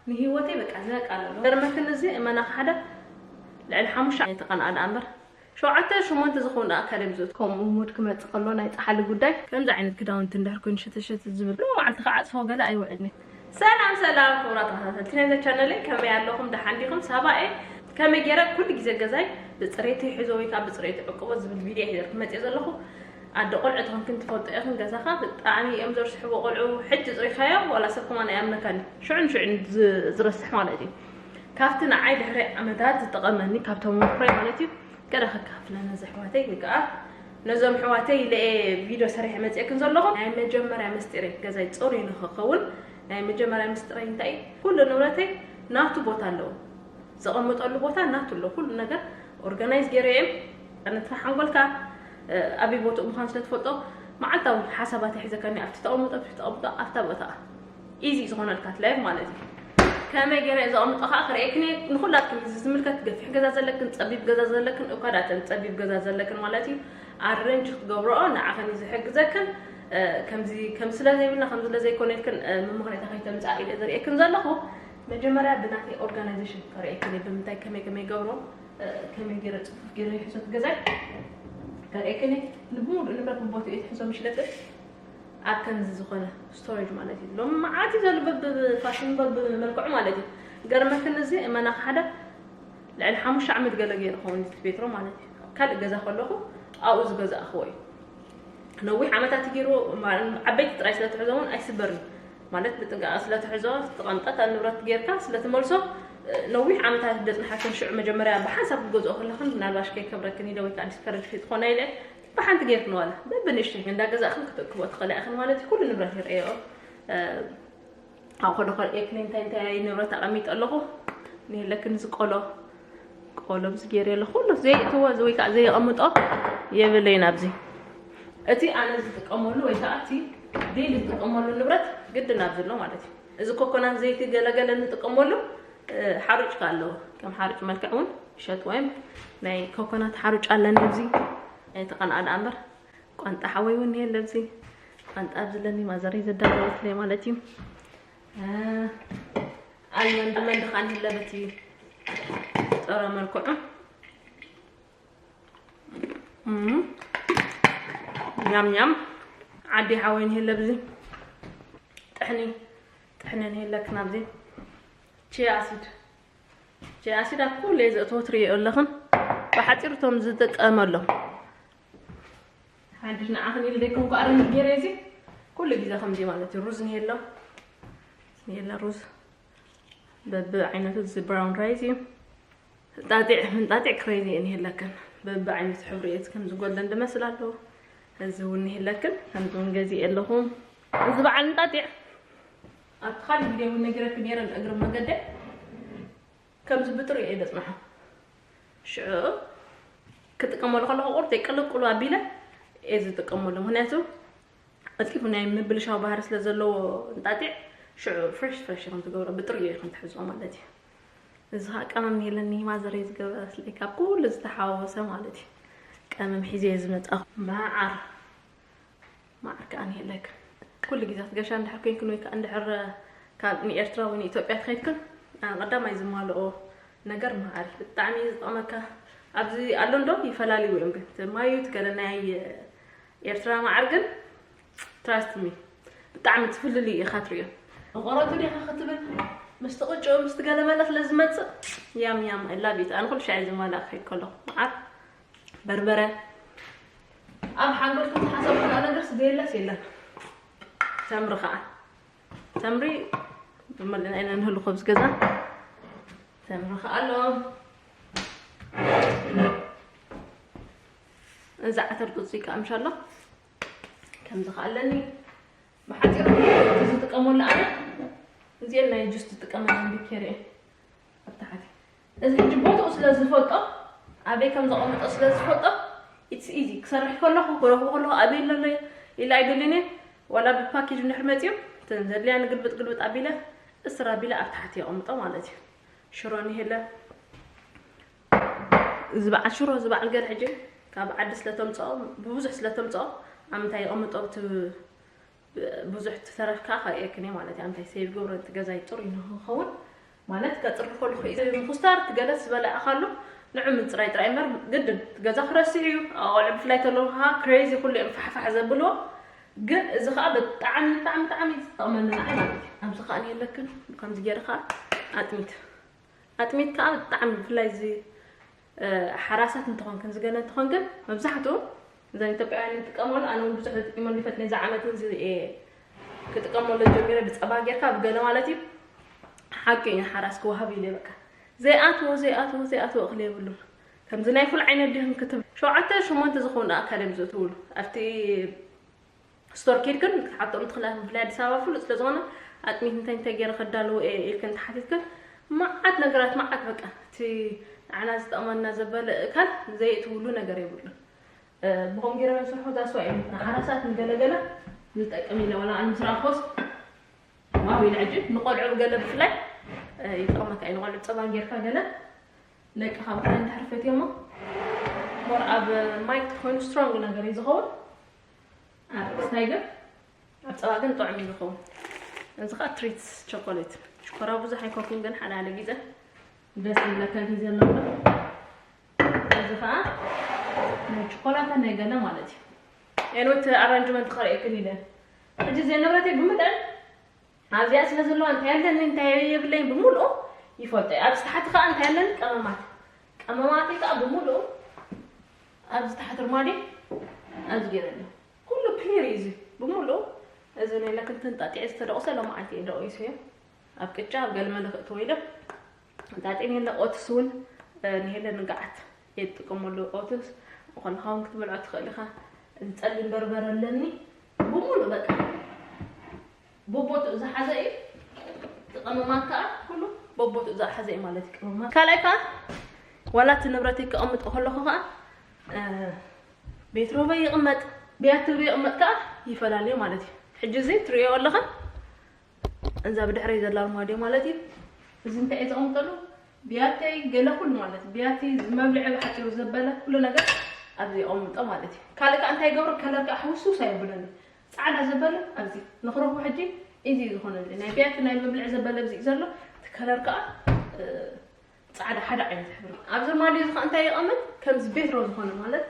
ንህይወተይ በቃ ዝበቃ ኣሎ። ገርመክን እዚ እመና ሓደ ልዕሊ ሓሙሽተ ኣይተቐንኣ ደኣ እምበር ሸውዓተ ሸሞንተ ዝኾኑ ኣካል እዮም ዝእትዉ። ከምኡ ሙድ ክመጽእ ከሎ ናይ ጸሓሊ ጉዳይ ከምዚ ዓይነት ክዳውንቲ እንድሕር ኮይኑ ሸተሸት ዝብል ሎ መዓልቲ ክዓጽፎ ገለ ኣይውዕልን። ሰላም ሰላም ክቡራት ተኸታተልቲ ናይዛ ቻነለይ፣ ከመይ ኣለኹም? ደሓን ዲኹም? ሳባኤ ከመይ ገይረ ኩሉ ግዜ ገዛይ ብፅሬቱ ይሕዞ ወይ ከዓ ብፅሬቱ ዕቅቦ ዝብል ቪድዮ ሒዘልኩም መፅእ ዘለኹ። ኣደ ቆልዑ ተኾንክን ትፈልጡ ኢኽን፣ ገዛኻ ብጣዕሚ እዮም ዘርስሕዎ ቆልዑ። ሕጂ ፅሪኻዮ ዋላ ሰብ ከማን ኣይኣምነካን እዩ። ሽዑ ንሽዑ ዝ- ዝረስሕ ማለት እዩ። ካብቲ ንዓይ ድሕሪ ዓመታት ዝጠቐመኒ ካብ ተመክሮይ ማለት እዩ። ገለ ከካፍለ ነዚ ኣሕዋተይ ወይ ከዓ ነዞም ኣሕዋተይ ኢለ እየ ቪድዮ ሰሪሐ መፅኤክን ዘለኹ። ናይ መጀመርያ ምስጢረይ ገዛይ ፅሩይ ንኽኸውን ናይ መጀመርያ ምስጢረይ እንታይ እዩ? ኩሉ ንብረተይ ናቱ ቦታ ኣለዎ። ዘቐምጠሉ ቦታ ናቱ ኣሎ። ኩሉ ነገር ኦርጋናይዝ ገይረ እየ። ነቲ ሓንጎልካ ኣበይ ቦትኡ ምዃን ስለ ትፈልጦ መዓልታዊ ሓሳባት ይሕዘካኒ ኣብቲ ተቐምጦ ኣብቲ ተቐምጦ ኣብታ ቦታ ኢዚ ዝኾነልካ እቲ ላይፍ ማለት እዩ። ከመይ ገይረ እየ ዘቐምጦ ከዓ ክርእየክን እየ። ንኹላትክን እዚ ዝምልከት ገፊሕ ገዛ ዘለክን ፀቢብ ገዛ ዘለክን እኳ ዳተን ፀቢብ ገዛ ዘለክን ማለት እዩ ኣረንጅ ክትገብረኦ ንዓኸን እዩ ዝሕግዘክን። ከምዚ ከም ስለ ዘይብልና ከም ስለ ዘይኮነልክን ምምኽሬታ ከይተምፃእ ኢለ ዘርእየክን ዘለኹ። መጀመርያ ብናተይ ኦርጋናይዜሽን ከርእየክን እየ ብምንታይ ከመይ ከመይ ገብሮ ከመይ ገይረ ፅፉፍ ገይረ ይሕዞ እቲ ገዛይ ከርእየክን እየ። ንብሙሉእ ንብረት ብቦትኡ እየ ትሕዞ ምሽለትን ኣብ ከምዚ ዝኾነ ስቶሬጅ ማለት እዩ። ሎም መዓት እዩ ዘሎ በብፋሽን በብመልክዑ ማለት እዩ። ገርመክን እዚ እመና ሓደ ልዕሊ ሓሙሽተ ዓመት ገለ ገይሩ ኸውን እቲ ቤትሮ ማለት እዩ። ኣብ ካልእ ገዛ ከለኹ ኣብኡ ዝገዛእኽዎ እዩ። ነዊሕ ዓመታት ገይሩ ዓበይቲ ጥራይ ስለትሕዞ እውን ኣይስበርን ማለት ብጥንቃቐ ስለትሕዞ ዝተቐምጠት ኣብ ንብረት ጌርካ ስለትመልሶ ነዊሕ ዓመታት ደፅንሓትን ሽዑ መጀመርያ ብሓንሳብ ክትገዝኦ ከለኽን ምናልባሽ ከይከብረክን ኢለ ወይ ከዓ ዲስከረጅ ከይትኾና ኢለ ብሓንቲ ጌርክን ዋላ በብንእሽተይ እንዳገዛእኽን ክትእክቦ ትኽእላ ኢኽን ማለት እዩ። ኩሉ ንብረት ይርእዮ ኣብ ኮሎ ከርእየክን እንታይ እንታይ ንብረት ኣቐሚጠ ኣለኹ። ንየለክን እዚ ቆሎ ቆሎ ምስ ገይረ ኣለኹ ኩሉ ዘየእትዎ ወይ ከዓ ዘየቐምጦ የብለይን ኣብዚ። እቲ ኣነ ዝጥቀመሉ ወይ ከዓ እቲ ዴሊ ዝጥቀመሉ ንብረት ግድን ኣብዚ ኣሎ ማለት እዩ። እዚ ኮኮናት ዘይቲ ገለገለ እንጥቀመሉ ሓሩጭ ከ ኣለዎ ከም ሓሩጭ መልክዕ እውን ይሸጥዎ እዮም። ናይ ኮኮናት ሓሩጭ ኣለኒ ኣብዚ። ኣይተቐንኣ ደኣ እምበር ቋንጣ ሓወይ እውን የለ ኣብዚ። ቋንጣ ኣብዚ ኣለኒ ማዘረይ ዘዳለወትለይ ማለት እዩ። ኣልመንድ መንድ ከዓ ንህለ በቲ ጥረ መልክዑ ኛም ኛም ዓዲ ሓወይ ንህለ ኣብዚ። ጥሕኒ ጥሕኒ ንህለክን ኣብዚ። ቺያ ኣሲድ ቺያ ኣሲድ ኣብ ኩሉ ዘእትዎ ትርእዮ ኣለኽን። ብሓፂሩ እቶም ዝጥቀመሎም ሓድሽ ንዓኽን ኢሉ ደይኮንኩ ኣረንጅ ገይረ እዚ ኩሉ ግዜ ከምዚ ማለት እዩ። ሩዝ ንሄሎ ንሄላ ሩዝ በብዓይነቱ እዚ ብራውን ራይስ እዩ። እንጣጢዕ እንጣጢዕ ክሬዚ እየ ንሄለክን በብዓይነቱ ሕብሪ እየ ከምዚ ጎልደን ዝመስል ኣለዎ። እዚ እውን ንሄለክን ከምዚ እውን ገዚእ ኣለኹ። እዚ በዓል እንጣጢዕ ኣብቲ ካልእ ቪድዮ እውን ነጊረክ ነይረ ንእግሪ መገደ ከምዚ ብጥሪኡ እየ ዘፅንሖ። ሽዑ ክጥቀመሉ ከለኹ ቁርተይ ቅልቅሉ ኣቢለ እየ ዝጥቀመሉ። ምክንያቱ ቀልጢፉ ናይ ምብልሻው ባህሪ ስለ ዘለዎ እንጣጢዕ ሽዑ ፍሬሽ ፍሬሽ ኢኹም ትገብሮ ብጥሪኡ ኢኹም ትሕዝኦ ማለት እዩ። እዚ ከዓ ቀመም የለኒ ማዘረይ ዝገበረትለይ ካብ ኩሉ ዝተሓዋወሰ ማለት እዩ። ቀመም ሒዘ እየ ዝመፃኹ መዓር መዓር ከዓ ንየለክን ኩሉ ግዜ ክትገሻ እንድሕር ኮይንክን ወይ ከዓ እንድሕር ካብ ንኤርትራ ወይ ንኢትዮጵያ ትኸይድክን ቀዳማይ ዝማልኦ ነገር መዓር እዩ። ብጣዕሚ እዩ ዝጠቕመካ። ኣብዚ ኣሎ እንዶ ይፈላልዩ እዮም ግን እቲ ማዩት ገለ ናይ ኤርትራ መዓር ግን ትራስት ሚ ብጣዕሚ ትፍልልዩ ኢኻ ትሪኦ። ቆረቱ ዲኻ ክትብል ምስቲ ቅጭኡ ምስቲ ገለመለ ስለ ዝመፅእ ያም ያም ላቢት ኣነ ኩሉ ሻዕ ዝማልኣ ክኸይድ ከለኹ መዓር በርበረ ኣብ ሓንጎልኩም ዝሓሰብኩ ነገር ስደየላስ የለን። ተምሪ ከዓ ተምሪ ብመልና ኢና ንህሉ ከብዚ ገዛ ተምሪ ከዓ ኣሎ። እዚ ዓተር ቁፅሪ ከዓ ምሻሎ ከምዚ ከዓ ኣለኒ። ብሓፂሩ ዝጥቀመሉ ኣነ እዚኤን ናይ ጁስ ዝጥቀመለን ብኬር እየን ኣብ ታሕቲ። እዚ ሕጂ ቦትኡ ስለ ዝፈልጦ ኣበይ ከም ዘቐምጦ ስለ ዝፈልጦ ኢትስ ኢዚ ክሰርሕ ከለኹ ክረኽቦ ከለኹ ኣበይ ኣሎ ኢለ ኣይደልን እየ። ዋላ ብፓኬጅ እንድሕር መፅዮም እተን ዘድልያ ንግልብጥ ግልብጥ ኣቢለ እስር ኣቢለ ኣብ ታሕቲ የቐምጦ ማለት እዩ። ሽሮ ንሄለ እዚ በዓል ሽሮ እዚ በዓል ገለ ሕጂ ካብ ዓዲ ስለተምፅኦ ብብዙሕ ስለተምፅኦ ኣብ ምንታይ የቐምጦ ብዙሕ ትተረፍካ ከርእየክን እየ ማለት እዩ። ኣንታይ ሴቭ ገብረ እቲ ገዛይ ጥሩይ ንክኸውን ማለት ከፅሪ ከለኹ እዩ። ምኩስታር ትገለስ ዝበለ ኣኻሉ ንዑ ምፅራይ ጥራይ እምበር ግድን እቲ ገዛ ክረስሕ እዩ። ኣቆልዑ ብፍላይ ተለዉ ከዓ ክሬዚ ኩሉ እዮም ፋሕፋሕ ዘብልዎ። ግን እዚ ከዓ ብጣዕሚ ብጣዕሚ ብጣዕሚ ዝጠቕመኒ ንዓይ ማለት እዩ። ኣብዚ ከዓ የለክን ከምዚ ገይረ ከዓ ኣጥሚት ኣጥሚት ከዓ ብጣዕሚ ብፍላይ እዚ ሓራሳት እንትኾንክን ዝገለ እንትኾንክን መብዛሕትኡ እዘን ኢትዮጵያውያን እንጥቀመሉ ኣነ እውን ብዙሕ ዝጥቀመሉ ይፈት ነዚ ዓመት እውን ክጥቀመሉ ጀሚረ ብፀባ ጌርካ ብገለ ማለት እዩ። ሓቂ እዩ ሓራስ ክወሃብ ኢለ በቃ ዘይኣትዎ ዘይኣትዎ ዘይኣትዎ እኽሊ የብሉን። ከምዚ ናይ ፉል ዓይነት ድህን ክትብ ሸውዓተ ሸሞንተ ዝኾኑ ኣካል እዮም ዘእትውሉ ኣብቲ ስቶር ኬድክን ክትሓቶም ትኽላ ብፍላይ ኣዲስ ኣበባ ፍሉጥ ስለ ዝኾነ ኣጥሚት እንታይ እንታይ ገይረ ከዳልዎ እየ ኢልክን ተሓቲትክን መዓት ነገራት መዓት በቃ እቲ ንዓና ዝጠቕመና ዘበለ እካል ዘየእትውሉ ነገር የብሉን። ብኸም ገይረ ስርሑ ዛስዋ እዩ ንሓራሳት ንገለገለ ዝጠቅም ኢለ ዋላ ኣነ ምስ ረኣኽዎስ ዋው ኢለ ሕጂ ንቆልዑ ገለ ብፍላይ ይጠቕመካ እዩ። ንቆልዑ ፀባን ጌርካ ገለ ደቂ ካብ እንድሕር ፈትዮሞ ሞር ኣብ ማይ ኮይኑ ስትሮንግ ነገር እዩ ዝኸውን። ኣብ ስታይ ግን ኣብ ፀባ ግን ጥዑም እዩ ዝኸውን። እዚ ከዓ ትሪትስ ቸኮሌት ሽኮራ ብዙሕ ኣይኮንኩን ግን ሓደ ሓደ ግዜ ደስ ዝብለካ ግዜ ኣለዎ። እዚ ከዓ ናይ ቸኮላታ ናይ ገለ ማለት እዩ። ኤንወት ኣራንጅመንት ከርእየክን ኢለ ሕጂ ዘይ ንብረተይ ብምልአን ኣብዚኣ ስለ ዘለዋ እንታይ ኣለኒ እንታይ የብለይን ብምልኦ ይፈልጦ እየ። ኣብዚ ታሕቲ ከዓ እንታይ ኣለኒ ቀመማት ቀመማተይ ከዓ ብምልኡ ኣብዚ ታሕቲ ርማዲ ኣብዚ ገይረ ኣለኹ። ኩሉ ክሊር እዩ እዚ ብምልኡ። እዚ ናይ ለክንትን ጣጢዕ ዝተደቑሰ ሎማዓንቲ እየ ደቑሱ እየ። ኣብ ቅጫ ኣብ ገለመለ ክእትዎ ኢለ ጣጢዕ የለ ኦትስ እውን ንሄለ ንግዓት እየ ዝጥቀመሉ። ኦትስ ከለኻ እውን ክትበልዖ ትኽእል ኢኻ። እዚ ፀሊም በርበረ ኣለኒ ብምሉእ በቃ ቦቦትኡ ዝሓዘ እዩ። እቲ ቀመማት ከዓ ኩሉ ቦቦትኡ ዝሓዘ እዩ ማለት እዩ። ቀመማት ካልኣይ ከዓ ዋላ እቲ ንብረተይ ከቐምጦ ከለኹ ከዓ ቤትሮበ ይቕመጥ ብያትብ ይቕመጥ ከዓ ይፈላለዩ ማለት እዩ። ሕጂ እዚ ትሪኦ ኣለኻ እዛ ብድሕረይ ዘላ ኣርማድዮ ማለት እዩ። እዚ እንታይ እዩ ዘቐምጠሉ ብያተይ ገለ ኩሉ ማለት እዩ። ብያተይ መብልዒ ብሓፂሩ ዘበለ ኩሉ ነገር ኣብዚ የቐምጦ ማለት እዩ። ካልእ ከዓ እንታይ ይገብሮ ከለር ከዓ ሕውስውስ ኣየብለኒ ፃዕዳ ዘበለ ኣብዚ ንክረኽቦ ሕጂ እዚ እዩ ዝኾነሉ ናይ ብያቲ ናይ መብልዒ ዘበለ ኣብዚ እዩ ዘሎ። እቲ ከለር ከዓ ፃዕዳ ሓደ ዓይነት ሕብሪ ኣብዚ ኣርማድዮ እዚ ከዓ እንታይ ይቐምጥ ከምዚ ቤትሮ ዝኾነ ማለት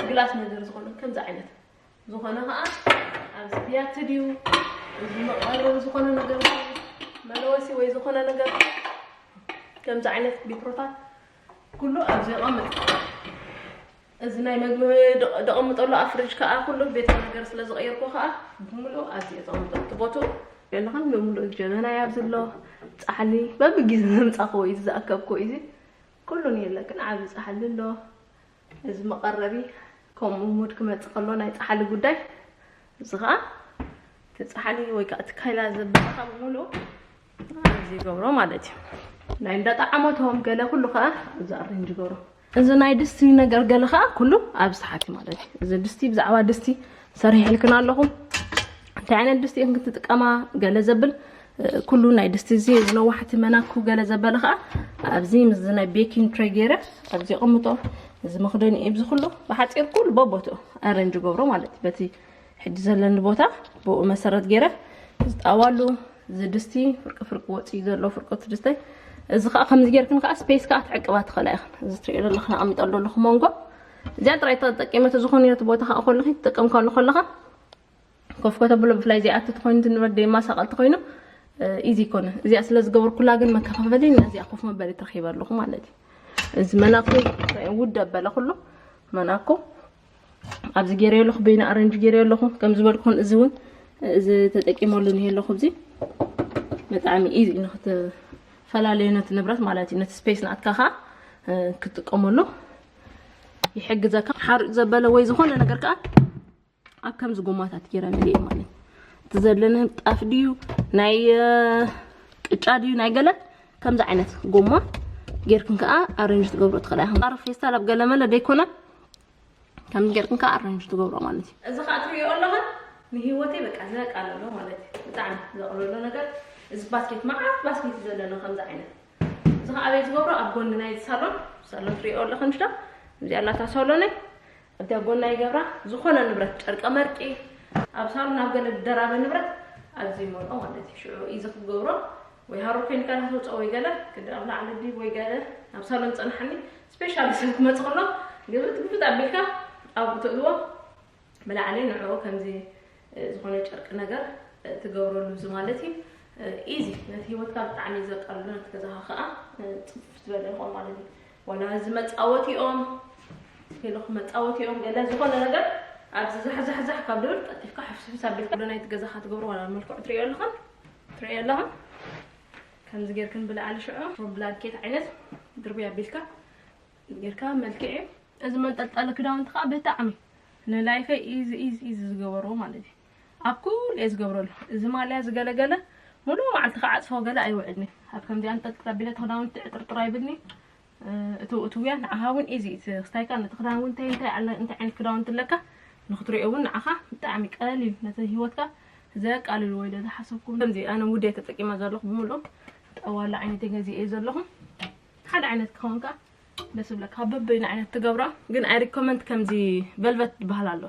ግላስ ነገር ዝኾነ ከምዚ ዓይነት ዝኾነ ከዓ ኣብዚ ብያቲ ድዩ እዚ መቐረቢ ዝኾነ ነገር መለወሲ ወይ ዝኾነ ነገር ከምዚ ዓይነት ቤትሮታት ኩሉ ኣብዚ ይቐምጥ። እዚ ናይ መግቢ ደቐምጠሉ ኣብ ፍሪጅ ከዓ ኩሉ ቤት ነገር ስለ ዝቐየርኩ ከዓ ብምሉእ ኣብዚ እየ ዘቐምጦ። እቲ ቦትኡ ዘለኹን ብምሉእ ጀበና እየ ኣብዚ ኣሎ። ፃሕሊ በብግዜ ዘምፃኽዎ እዩ ዝኣከብክዎ እዩ። ኩሉን የለክን ዓብዪ ፃሕሊ ኣሎ። እዚ መቐረቢ ከምኡ ሙድ ክመፅእ ከሎ ናይ ፃሕሊ ጉዳይ እዚ ከዓ እቲ ፃሕሊ ወይ ከዓ እቲ ካይላ ዘበለ ከዓ ብምሉእ እዚ ይገብሮ ማለት እዩ። ናይ እንዳጣዓመቶም ገለ ኩሉ ከዓ እዚ ኣሬንጅ ይገብሮ። እዚ ናይ ድስቲ ነገር ገለ ከዓ ኩሉ ኣብ ሰሓቲ ማለት እዩ። እዚ ድስቲ ብዛዕባ ድስቲ ሰሪሕልክን ኣለኹ እንታይ ዓይነት ድስቲ እዮም ክትጥቀማ ገለ ዘብል ኩሉ ናይ ድስቲ እዚ ዝነዋሕቲ መናኩ ገለ ዘበለ ከዓ ኣብዚ ምስዚ ናይ ቤኪን ትሬ ገይረ ኣብዚ ይቕምጦ። እዚ መኽደኒ እዚ ኩሉ ብሓፂር ኩሉ በቦትኡ ኣረንጅ ገብሮ ማለት እዩ። በቲ ሕጂ ዘለኒ ቦታ ብኡ መሰረት ገይረ ዝጣዋሉ እዚ ድስቲ ፍርቂ ፍርቂ ወፂኡ ዘሎ ፍርቆት ድስተይ እዚ ከዓ ከምዚ ጌርክን ከዓ ስፔስ ከዓ ትዕቅባ ትኽእላ ኢኽን። እዚ ትሪኦ ዘለኽን ኣቐሚጠሉ ኣለኹ መንጎ እዚኣ ጥራይ ተጠቂመ ተዝኾኑ እቲ ቦታ ከዓ ከለኺ ትጥቀም ከሉ ከለኻ ኮፍ ከተብሎ ብፍላይ እዚኣ ትኾይኑ ትንበር ደማ ሳቐልቲ ኮይኑ ኢዚ ይኮነ እዚኣ ስለ ዝገበርኩላ ግን መከፋፈሊ ነዚኣ ኮፍ መበሊ ትረኺበ ኣለኹ ማለት እዩ። እዚ መናኩ ውድ ኣበለ ኩሉ መናኩ ኣብዚ ገይረ ኣለኹ በይና ኣረንጅ ገይረ ኣለኹ ከም ዝበልኩን እዚ እውን እዚ ተጠቂመሉ ንሄ ኣለኹ እዚ ብጣዕሚ ኢዚ ንክትፈላለዩ ነቲ ንብረት ማለት እዩ ነቲ ስፔስ ናትካ ከዓ ክትጥቀመሉ ይሕግዘካ። ሓርጭ ዘበለ ወይ ዝኾነ ነገር ከዓ ኣብ ከምዚ ጎማታት ገይረ ንሪኢ ማለት እቲ ዘለነ ጣፍ ድዩ ናይ ቅጫ ድዩ ናይ ገለ ከምዚ ዓይነት ጎማ ጌርክን ከዓ ኣረንጅ ትገብሮ ትኽእላ ኢኹም። ኣብ ፌስታል ኣብ ገለ መለ ደይኮነ ከምዚ ጌርክን ከዓ ኣረንጅ ትገብሮ ማለት እዩ። እዚ ከዓ ትሪኦ ኣለኽን ንህይወተይ በቃ ዘቃለሎ ማለት እዩ። ብጣዕሚ ዘቕለሎ ነገር እዚ ባስኬት መዓት ባስኬት እዩ ዘለና ከምዚ ዓይነት እዚ ከዓ ኣበይ ዝገብሮ ኣብ ጎኒ ናይ ሳሎን ሳሎን ትሪኦ ኣለኽን ሽዳ እዚኣ ኣላታ ሳሎነይ ኣብዚኣ ጎና ይገብራ ዝኾነ ንብረት ጨርቀ መርቂ ኣብ ሳሎን ኣብ ገለ ዝደራበ ንብረት ኣብዚ ይመርኦ ማለት እዩ። ሽዑ ኢዚ ክትገብሮ ወይ ሃሮ ኮይንካ ንክትወፅኦ ወይ ገለ ግዲ ኣብ ላዕሊ ድዩ ወይ ገለ ኣብ ሳሎን ፀንሓኒ ስፔሻሊ ሰብ ክመፅ ከሎ ግብጥ ግብጥ ኣቢልካ ኣብኡ ትእልዎ ብላዕሊ ንዕኡ ከምዚ ዝኾነ ጨርቂ ነገር ትገብረሉ እዚ ማለት እዩ ኢዚ ነቲ ህይወትካ ብጣዕሚ ዘቃልሎ ነቲ ገዛኻ ከዓ ፅፉፍ ዝበለ ይኾን ማለት እዩ ዋላ እዚ መፃወቲኦም ቴለኹ መፃወቲኦም ገለ ዝኾነ ነገር ኣብዚ ዛሕዛሕዛሕ ካብ ድብል ቀልጢፍካ ሕፍስሕስ ኣቢልካ ዶ ናይቲ ገዛኻ ትገብሮ ዋላ መልክዑ ትሪኦ ኣለኻ ትሪኦ ኣለኻ ከምዚ ጌርክን ብላዕሊ ሽዑ ብላንኬት ዓይነት ድርቢ ኣቢልካ ጌርካ መልክዕ እዩ እዚ መንጠልጠሊ ክዳውንቲ ከዓ ብጣዕሚ ንላይፈይ ኢዚ ኢዚ ኢዚ ዝገበርዎ ማለት እዩ ኣብ ኩሉ እየ ዝገብረሉ እዚ ማልያ ዝገለገለ ሙሉ መዓልቲ ከዓ ኣፅፎ ገለ ኣይውዕድኒ ኣብ ከምዚኣ ንጠልጥል ኣቢለ ክዳውንቲ ዕጥርጥር ኣይብልኒ እትው እትውያ ንዓኻ እውን ኢዚ እቲ ክስታይካ ነቲ ክዳን እውን እንታይ እንታይ ኣለ እንታይ ዓይነት ክዳውንቲ ኣለካ ንክትሪኦ እውን ንዓኻ ብጣዕሚ ቀሊል ነቲ ህይወትካ ዘቃልል ወይ ዶ ዝሓሰብኩም ከምዚ ኣነ ውደይ ተጠቂማ ዘለኹ ብምልኡ ጠዋላ ዓይነት ገዚአ እየ ዘለኹ ሓደ ዓይነት ክኸውን ከዓ ደስ ብለካ በበይኑ ዓይነት ትገብሮ ግን ኣይ ሪኮመንድ ከምዚ ቨልቨት ዝበሃል ኣሎ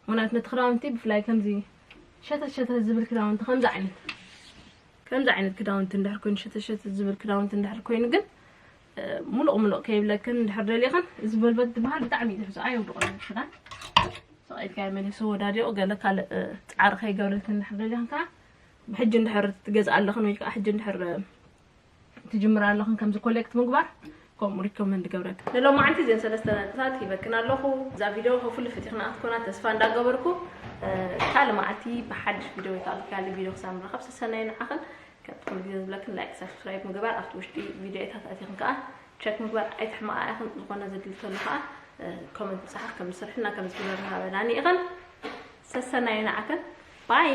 ምክንያቱ ነቲ ክዳውንቲ ብፍላይ ከምዚ ሸተት ሸተት ዝብል ክዳውንቲ ከምዚ ዓይነት ከምዚ ዓይነት ክዳውንቲ እንድሕር ኮይኑ ሸተሸተ ዝብል ክዳውንቲ እንድሕር ኮይኑ ግን ሙሉቕ ሙሉቕ ከይብለክን እንድሕር ደሊኽን እዚ ቨልቨት ዝበሃል ብጣዕሚ እዩ ዝሕዞ ኣየውድቖ ክዳን ሰቒልካ መሊሱ ወዳዲቑ ገለ ካልእ ፃዕሪ ከይገብረልክን እንድሕር ደሊኽን ከዓ ብሕጂ እንድሕር ትገዝኣ ኣለኽን ወይ ከዓ ሕጂ እንድሕር ትጅምራ ኣለኽን ከምዚ ኮሌክት ምግባር ከምኡ ሪኮመንድ ገብረልካ ንሎማዓንቲ እዚን ሰለስተ ነጥብታት ሂበክን ኣለኹ እዛ ቪድዮ ሆፉሊ ፈቲኽና ክትኮና ተስፋ እንዳገበርኩ ካልእ መዓልቲ ብሓድሽ ቪድዮ ወይ ከዓ ብካልእ ቪድዮ ክሳብ ንራኸብ ሰሰናይ ንዓኽን ከም ኩሉ ግዜ ዝብለክን ላይክ ሳብስክራይብ ምግባር ኣብቲ ውሽጢ ቪድዮታት ኣቲኽን ከዓ ቸክ ምግባር ኣይትሕመቓ ኢኽን ዝኾነ ዘድሊ ተሎ ከዓ ኮመንት ምፅሓፍ ከም ዝሰርሕና ከም ዝግበርና በላኒ ኢኽን ሰሰናይ ንዓኽን ባይ